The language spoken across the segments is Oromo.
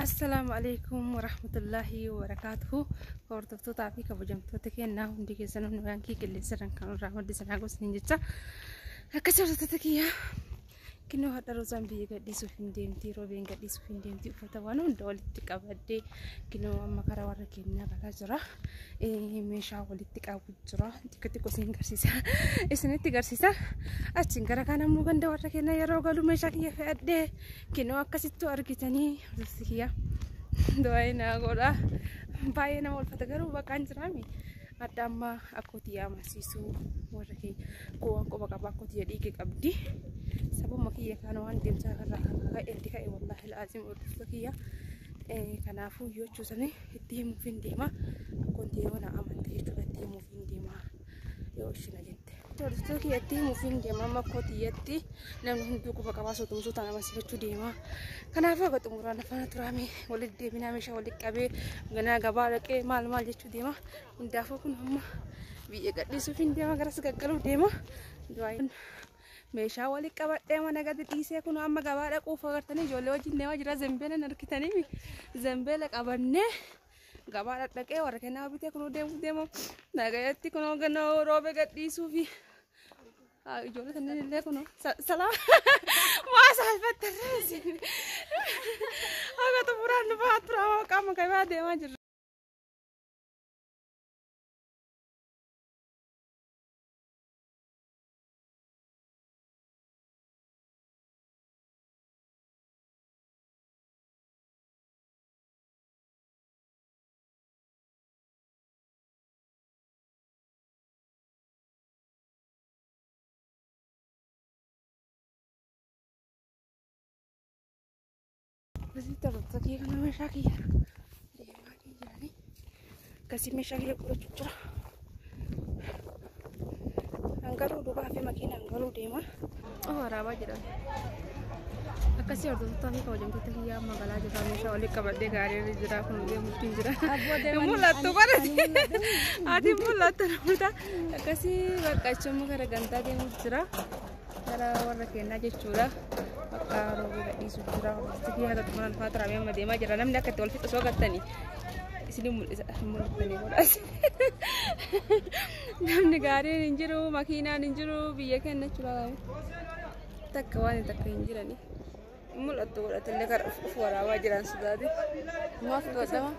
Assalaamu alaikum warahmatullaahi wabarakaatuhu. Hordoftootaa fi kabajamtoota keenyaa hundi keessan nagaan kee qilleensarraan kan irraa maddi sanaa gosni jecha. Akkasii hordoftoota kiyyaa kinnoo hadha Roozaan biyya gadhiisuuf hin deemti, roobeen gadhiisuuf hin deemti, uffata waan hunda walitti qabadde kinnoo amma karaa warra keenyaa galaa jira. Meeshaa walitti qabu jira. Xiqqoo xiqqoo isin garsiisa. Isinitti garsiisa. Achiin gara kaan ammoo ganda warra keenyaa yeroo galu meeshaa kiyya fe'adhee kinnoo akkasittuu argitanii hordoftoota kiyyaa. Du'aa naa godha. Baay'ee nama ulfata garuu baqaan jiraami. Adda amma akkootii amansiisuu warra keenya gowwaan qoba qaba akkootii dhiiga qabdi. Sababuma kiyya kana waan deemsaa irraa kan ka'e itti ka'e wallaahi laazim hordoftoota kiyya. Kanaafuu yoo jechuusanii itti himuuf hin deema. Akkoon yoo na amante jechuudha itti himuuf hin deema. Yoo ishina jette. Hordoftoota kiyya itti himuuf hin deema amma akkootiyyatti namni hunduu quba qabaa sotumsuu ta'an amansiifachuu deema. Kanaafuu akka xumuraan afaan turaame walitti deebinaa meeshaa walitti qabee ganaa gabaa dhaqee maal maal jechuu deema. Hundaafuu kun amma biyya gadhiisuuf hin deema garas gaggaluuf deema. Meeshaa walitti qabadhee mana gadi dhiisee kun amma gabaa dhaquuf agartanii ijoollee wajjin deemaa jira zembeela harkitanii zembeela qabannee gabaa dhaqee warra kennaa bitee kunuu deemuuf deema. Nagayatti kunuu ganna roobe gadhiisuufi. Ijoollee kanneen illee kunuu salaam maa saalfattarree akka xumuraan nu bahaa turaa qaama gabaa deemaa jirra. Akkasitti hordoftoota kiyya kana meeshaa kiyya deemaa jiranii akkasii meeshaa kiyya godhachuu jira. Hangaruu duubaa fi makiina hangaruu deema. Waraabaa jedhama. Akkasii hordoftoota fi kabajamtoota kiyyaa magaalaa jirra meeshaa walitti qabadhee gaarii irra jira kun deemuutti jira. Mul'attu barate. Ati mul'attu namoota akkasii bakka achumma gara gandaa deemuutu jira. Gara warra keenyaa jechuudha. Bakka roobee gadhiisuuf jira. Hordoftoota kiyyaa haga xumuraan fa'aa turaamee amma deemaa jira. Namni akka itti wal fixu osoo agartanii isin mul'isa mul'attanii godhaas. Namni gaariin hin jiru, makiinaan hin jiru, biyya keenya jechuudha. Takka waan takka hin jirani. Mul'attu godhatallee kara of waraabaa jiran sodaate. Maaf godhama?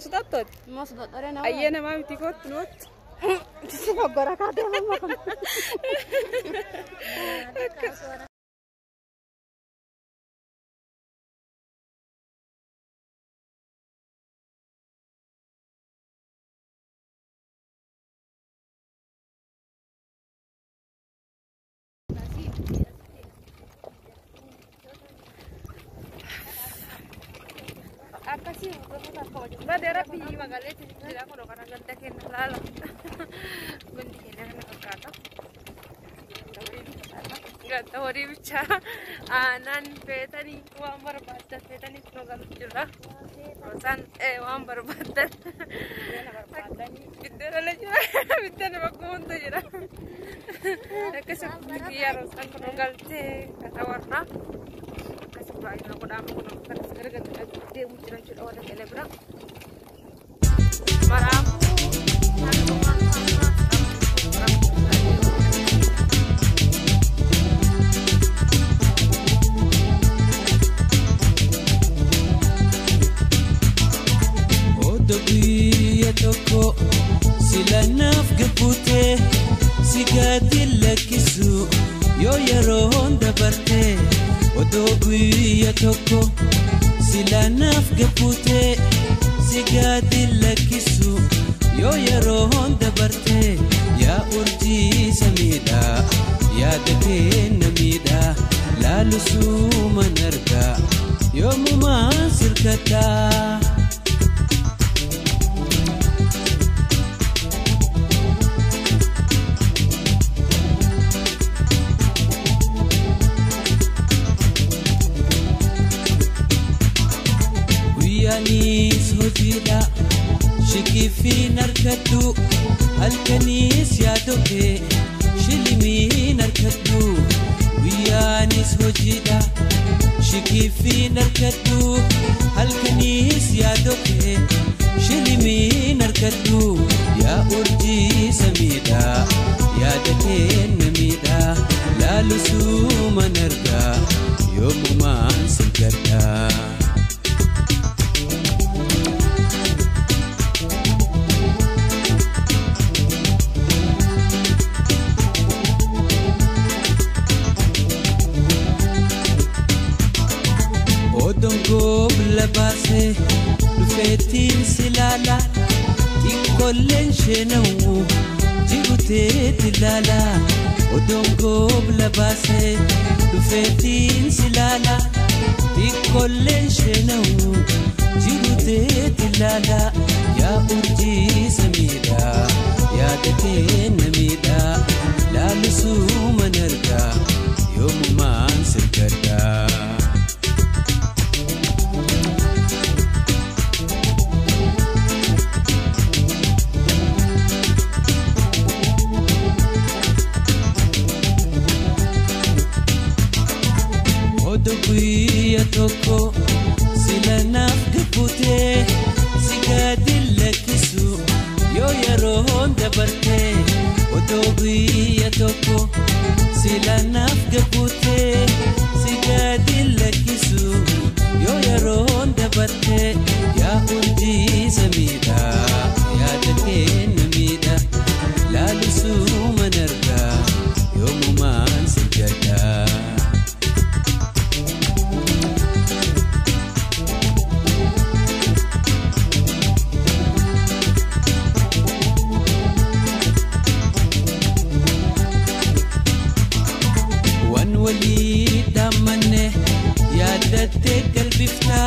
Sodaattooti. Maaf godhare nama? Ayyee namaa miti kootti nutti. Si foggora kaatee amma kun. Akkasii hordoftoota kabajamtoota. Badee rabbi magaaleetti jira kun kana ganda kenna laala. Gandi keenya kana fakkaata. Ganda horii bichaa aannan feetanii waan barbaaddan feetanii kunoo galuuf jirra. Roosaan waan barbaaddan. Biddeena illee jira. Biddeena bakka hunda jira. Akkasii kiyyaa roosaan kunoo galtee kata warra. Akkasii baay'ina godhaama kunoo kanas gara ganda deemu jira jechuudha warra keenya bira. Maraafuu. Odo biyya tokko silanaaf gabbutee si gadi lakkisu yoo yeroon dabarte. Odoo guyya tokko silanaaf gabbutee si gadi lakkisu yoo yeroon dabarte. Yaa urjii samiidha yaada kenna miidha laalusuuman argaa yoomumaan sirkadhaa. Guyyaanis hojiidha shikifiin harkadhu halkaniis yaadokee shilimiin harkadhu. Guyyaanis hojiidha Shikiifiin argadhu halkaniis yaadoo kee shilimiin argadhu yaa urjii samiidha yaada kenna miidha laalusuuman argaa yoomumaan sirgadha. Odoon la baasee dhufeetiin si laala xiqqoolleen sheenawu jiruteetti laala. Odoon la baasee dhufeetiin si laala xiqqoolleen sheenawu jiruteetti laala. Yaa urjii samiidha yaada kenna miidha laalisuuman argaa yoomumaan sirgadha. Guyyaa tokko sila naaf gabbutee si gadi lakkisu yoo yeroon dabartee. Odoo guyyaa tokko sila naaf gabbutee si gadi lakkisu yoo yeroon dabartee. Yaa urjii samiidha yaada kenna miidha laalisuuman argaa yoomumaan sirgadha. Walii dhaammanne yaadattee galbiftaa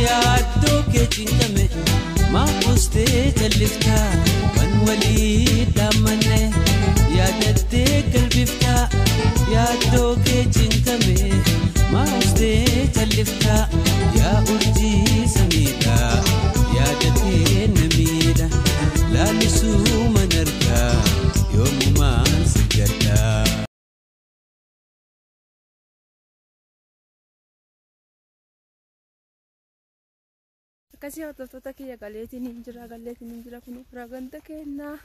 yaaddoo kee cinqame maa qostee jalliftaa. Waan walii dhaammanne yaadattee galbiftaa yaaddoo kee cinqame maa qostee jalliftaa. Yaa urjii samiidha yaada kenna miidha laalisuuman argaa yoomumaan sirgadha. Akkasii hordoftoota kiyya galeetiin hin jira galeetiin hin jira kun ganda kennaa.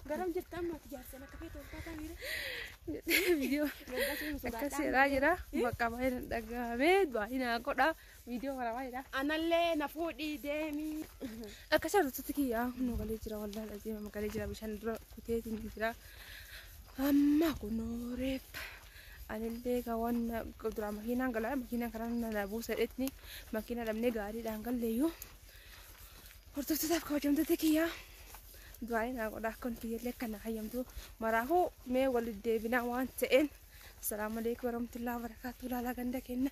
Garam jirta amma ati jaarsan akka feetu ol taataa miira. Viidiyoo akkasii jedhaa jira. Bakka baay'ee dhagahamee baay'inaan godha. Viidiyoo waraabaa jira. Anallee na fuudhii deemii. Akkasii hordoftoota kiyya kunoo galee jira wallaahi aziima galee jira bishaan dura kuteetiin jira. Amma kunoo reeffa. Anillee waan dura makiinaan galaa makiinaan karaa na buusa jedheetini makiinaa dhabnee gaariidhaan galleeyyuu. Hordoftootaaf kabajamtoota kiyyaa du'aa naa godha akka kiyyallee akka na hayyamtu maraafuu mee walitti deebinaa waan ta'een. Assalaamu alaikum warahmatullahi wabarakatuh laalaa ganda kenna.